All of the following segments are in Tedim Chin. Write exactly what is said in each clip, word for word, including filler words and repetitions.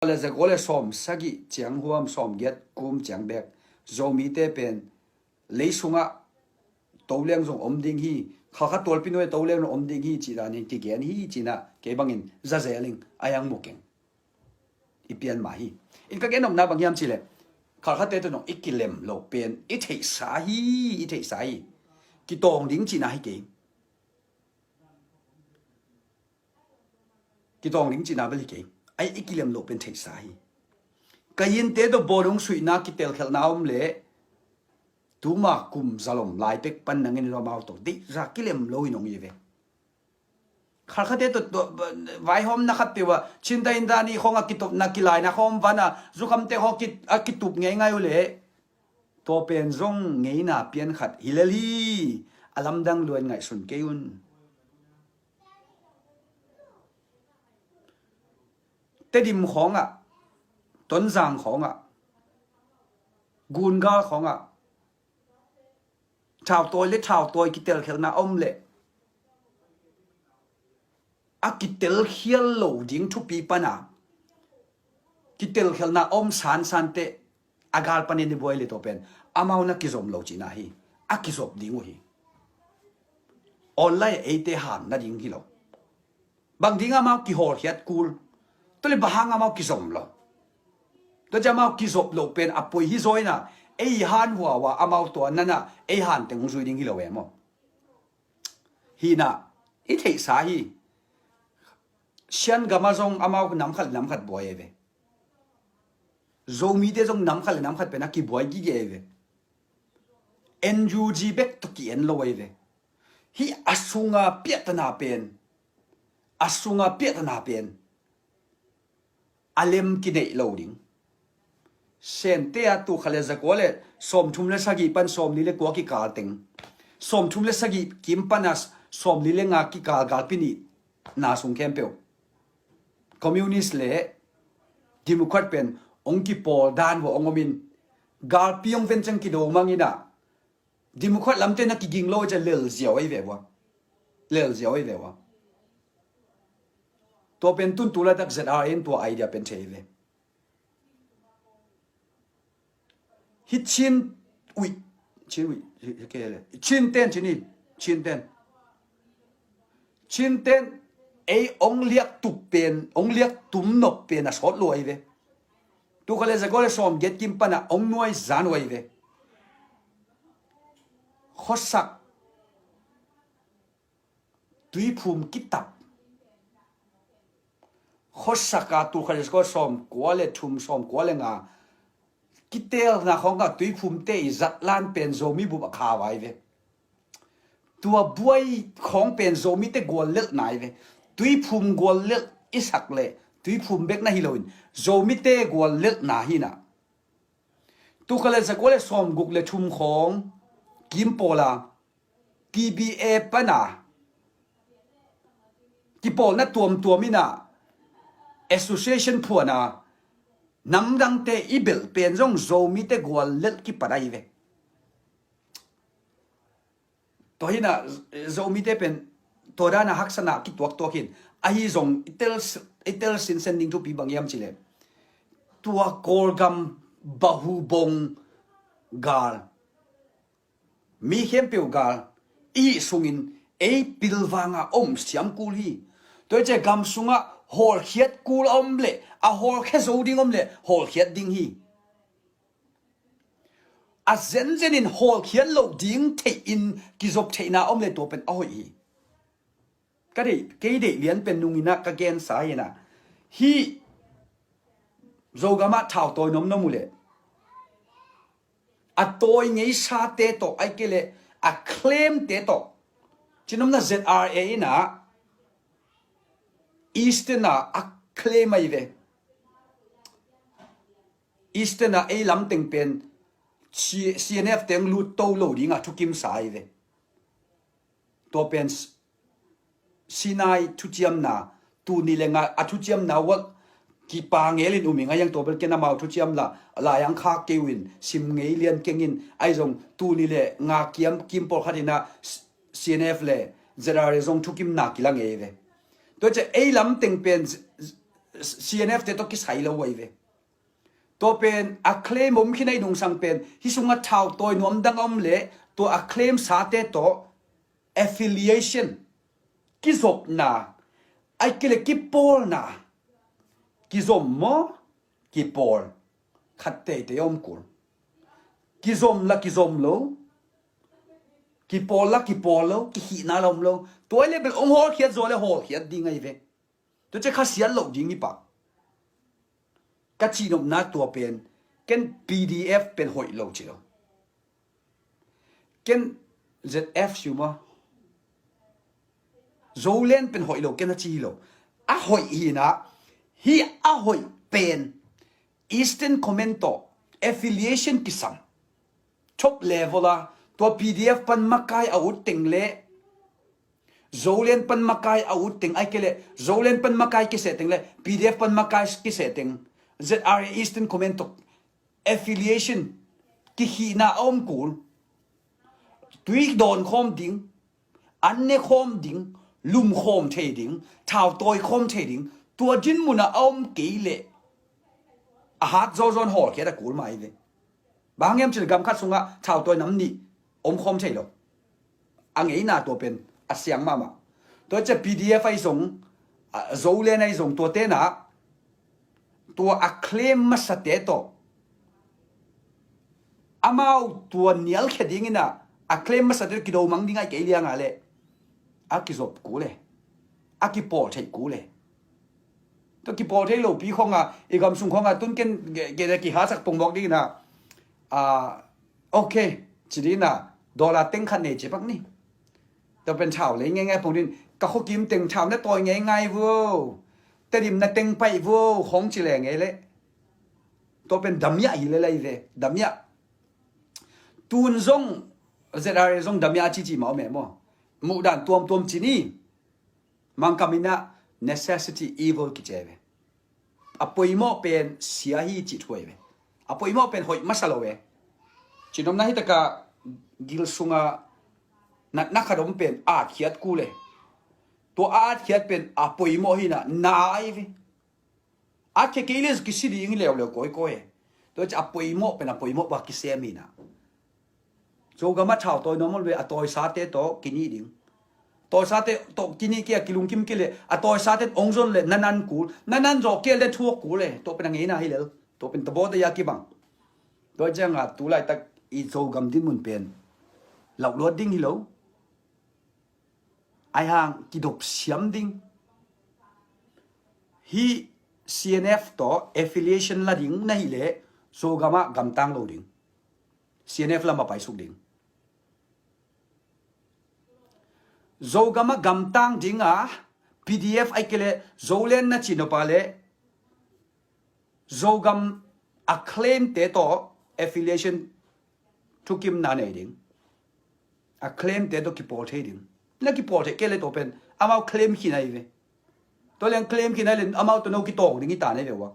le za kua le sawm sagih ciang huam, sawm giat kum ciang bek Zomite pen lei sungah to leng zong om ding hi, Khalkha tualpi nuai to leng zong om ding hi ci danin kigen hi cinah kei bangin za zeling a yang mu keng. I pian mah hi. In ka gen nopna bang hiam cih leh Khalkhate tawh zong i kilem loh pen i theihsa hi, i theihsa hi. Kitawng ding cihna hi kei. Kitawng ding cihna bel hi kei. Ai, i kilem loh pen theihsa hi. Ka innte tawh bawlung suihna kitelkhelhna om leh tuma kum zalom lai pek pan nangin amau tawh deihza kilem lo in hong hi ve. Khalkhate tawh, tawh vaihawmna khat peuh ah Chinta Inda ni khawng a kitopna kilaina khawng van a zukhamte khawng a kitup ngeingai uh leh tua pen zong ngeina pian khat hi lel hi. A lamdang luan ngaihsun kei un. Tedim khawngah, Tonzang khawngah, Gungal khawngah thautawi le thautawi kitelkhelhna om leh a kitelkhial lo ding thupi pana kitelkhelhna om sansan teh a gal panin i buai le tua pen amau na kizom lo cihna hi. A kizop ding uh hi. Online eite han nading hi lo. Bang ding amau kihawlkhiat kul? Tua le bang hang amau kizom lo? Tua ciang amau kizop loh pen a poi hi zaw inah ei han huawa amau tua nanah ei han teng hong zui ding hi lo e maw? Hinah i theihsa hi. Sian gamah zong amau nam khat le nam khat buai e ve. Zomite zong nam khat le nam khat pen a kibuai gige e ve. N U G bek tawh ki-en lo e ve. Hih a sunga piahtana pen, a sunga piahtana pen a lem kineih lo ding. Sente a tul khat le za kua le sawmthum le sagih pan sawmli le kua kikal teng, sawmthum le sagih kim pana sawmli le nga kikal galpi nihna sung khempeuh Communist le Democrat pen hong kipawl dan vua hong omin galpi hong ven ciang kido mang inah Democrat lamte na kiging lo ciah lel ziau ahi ve vua. Lel ziau ahi ve vua. Tua pen tun tu laitak Z R A in tua idea pen thei ve. Hi Chin uih, Chin uih, hi, hi kei le. Chin ten, Chin in, Chin ten. Chin ten ei ong liak tup pen, ong liak tum nop pen a sawt lua hi ve. Tu kha le za kua le sawm giat kim pana ong nuai zan uai ve. Khuasak tuiphum kitap. Khuasaka tu kha le za kua sawm kua le thum sawm kua le nga kitelna khawng ka tuiphumte i zatlan pen Zomi bup a kha vai ve. Tua buai khawng pen Zomite gual lelhna hi ve. Tuiphum gual lelh i sak le tuiphum bek na hi loin Zomite gual lelhna hi na. Tu kha le za kua le sawm guk le thum khawng kim pawla T B A pana kipawlna tuamtuam ina association phuana namdangte i belh pen zong Zomite gual lelh kipat ahi ve. Tua hina Zomite pen tua dana haksana kituaktuak hin ahi zong i tel, i tel sinsen ding thupi bang hiam cile tua Kawlgam bahubong gal mi khempeuh gal i hih sungin ei pilvanga om siam kul hi. Tua hi ciah gam sungah hawlkhiat kul a om leh a hawlkhia zo ding om leh hawlkhiat ding hi. A zenzenin hawlkhiat loh ding theihin kizop theihna om leh tua pen a hoih hi. Ka deih, kei deih lian pen nungina ka gensa hina hih Zogamah thau tawi nomnom uh leh a tawi ngeisate tawh aike le a claimte tawh cinomna Z R A ina Eastern a a claim ahi ve. Eastern a ei lamteng pen C-, C N F teng lut to lo dinga thukimsa ahi ve. Tua pen Sinai thuciamna tuni le nga a thuciamna uak kipa ngelin uming a yang tua bel ken amau thuciam la lai ang khak kei uin sim ngei lian kengin ahi zong tuni le nga kiam kim pawlkhat ina C N F le Z R A zong thukimna kila ngei ve. Tua ciah ei lamteng pen C N F te tawh kisai lo ahi ve. Tua pen a claim om khin ahi nungsang pen hih sungah thautawi nuam dang a om leh tua a claim sate tawh affiliation, kizopna, ahih kei leh kipawlna, kizom maw, kipawl, khat teitei a om kul. Kizom la kizom lo, kipawl la kipawl lo, kihihna la om lo. Tua ahih leh bel hong hawlkhiat zaw leh hawlkhiat ding ahi ve. Tua ciang khasiat loh ding hi pah. Ka cihnopna tua pen, ken P D F pen hoih lo ci lo. Ken Z F siu maw, Zoland pen hoih lo ken a ci hi lo. A hoih hi na, hih a hoih pen Eastern Command tawh affiliation kisam, top level a, tua P D F pan makai a ut teng leh, Zoland pan makai a ut teng, ahih kei leh Zoland pan makai kiseh teng leh P D F pan makai kiseh teng, Z R A Eastern Command tawh affiliation, kihihna a om kul. Tui dawn khawm ding, an ne khawm ding, lum khawm thei ding, thautawi khawm thei ding, tua dinmun ah a om kei leh a hat zawzaw in hawlkhiat a kul mah ahi ve. Bang hang hiam cih leh gam khat sungah thautawi nam nih om khawm thei lo. A ngeina tua pen a siang mahmah. Tua ciang P D F ahi zong, a, Zoland ahi zong, tua tenah tua a claim masate tawh, amau tua nialkhia dingin ah a claim masate tawh kido mang ding ahih kei liang a leh a kizop kul e, a kipawl theih kul e. Tua kipawl thei lopi khawng a, i gam sung khawng a tun ken ge, ge, ge kihahsak pongmawk dingin ah, a, okay, ci dingin ah, dollar teng khat nei ci pak ni. Tua pen thau lei ngeingai pong dingin, ka khuakim teng thau na tawi ngeingai vo, Tedim na teng paih vo, khawng ci leng ei leh. Tua pen damiah hi lel ahi ve, damiah. Tun zong Z R A zong damiah a cici mah om e maw. Muhdan tuamtuam ci ni. Mangkam in ah necessity evil kici ve. A poimawh pen sia hi cih thu ahi ve. A poimawh pen hoih masa lo e. Cihnopna hi takah gil sungah natna khat om pen atkhiat kul e. Tua atkhiat pen a poimawh hi na, na ahi ve. Atkhia kei leh kisi ding hi leuleu kawikawi e. Tua ciang a poimawh pen a poimawh bang kisem hi na. Zogam ah thautawi nuam om leh a tawisate tawh kinih ding. Tawisate tawh kinih kei a kilungkim kei leh a tawisate hong zon leh na nan kul. Na nan zawh kei leh thuak kul e. Tua pen a ngeina hi lel. Tua pen tabaw taya kibang. Tua ciang a tu laitak i Zogam dinmun pen lauhluat ding hi lo. Ahi hang kidop siam ding. Hih C N F tawh affiliation la ding na hih leh Zogam ah gamtang lo ding. C N F lam ah paisuk ding. Zogam ah gamtang ding a, P D F ahih kei leh Zoland na cih nop a leh Zogam a claim te tawh affiliation thukimna nei ding. A claim te tawh kipawl thei ding. Na kipawl thei kei leh tua pen amau claim khin ahi ve. Tua leng claim khin ahi leh amau tawh no kitawng ding hi ta nei ve ua.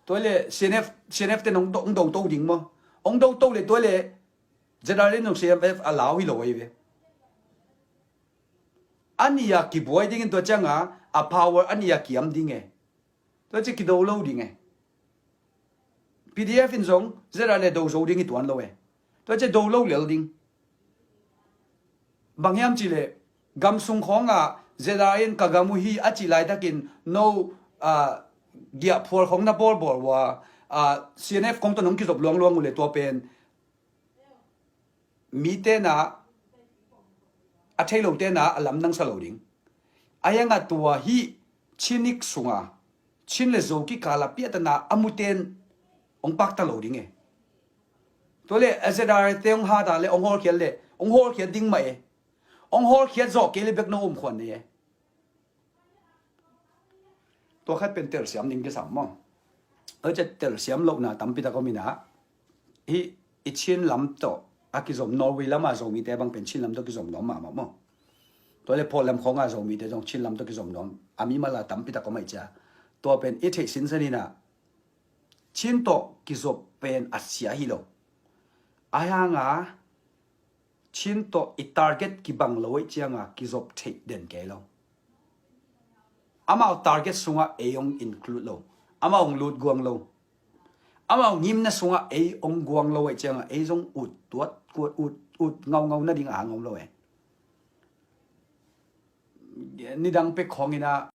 Tua leh C N F, C N F te nong do, nong do to ding maw. Hong do to leh tua leh Z R A nong C N F a lau hi lo ahi ve. A nih a kibuai dingin tua ciang a, a power a nih a kiam ding e. Tua ciang kido lo ding e. P D F in zong Z R A do zo ding hi tuan lo e. Tua ciang do lo lel ding. Bang hiam cih leh gam sung khawng ah Z R A in ka gam uh hi a cih laitakin no, ah, giahphual khawng na bawlbawl ua, ah, C N F khawng tawh nong kizop luangluang uh leh tua pen mite na, a thei lote na a lamdang sa lo ding. Ahi hang a tua hih Chin nik sung a, Chin le Zo kikal a piahtana a muten hong pakta lo ding e. Tua leh a Z R A te hong hat a leh hong hawlkhiat leh hong hawlkhiat ding mah e. Hong hawlkhiat zawh kei leh bek no um khuan nei e. Tua khat pen telsiam ding kisam maw. Tua ciang telsiam lohna tampi tak om in ah, hih i Chin lam tawh a kizom, Norway lam a Zomite bang pen Chin lam tawh kizom nuam mahmah maw. Tua leh Portland khawng a Zomite zong Chin lam tawh kizom nuam a mimal a tampi tak om ahih ciang, tua pen i theih sinsen in ah Chin tawh kizop pen a sia hi lo. Ahi hang a Chin tawh i target kibang lo ahih ciang a kizop theih den kei lo. Amau target sungah ei hong include lo. Amau hong lut guang lo. Amau ngimna sungah ei hong guang lo ahih ciangah ei zong ut tuat, kuat ut, ut ngaungau nading a hang om lo e. Nidang pek khawng in ah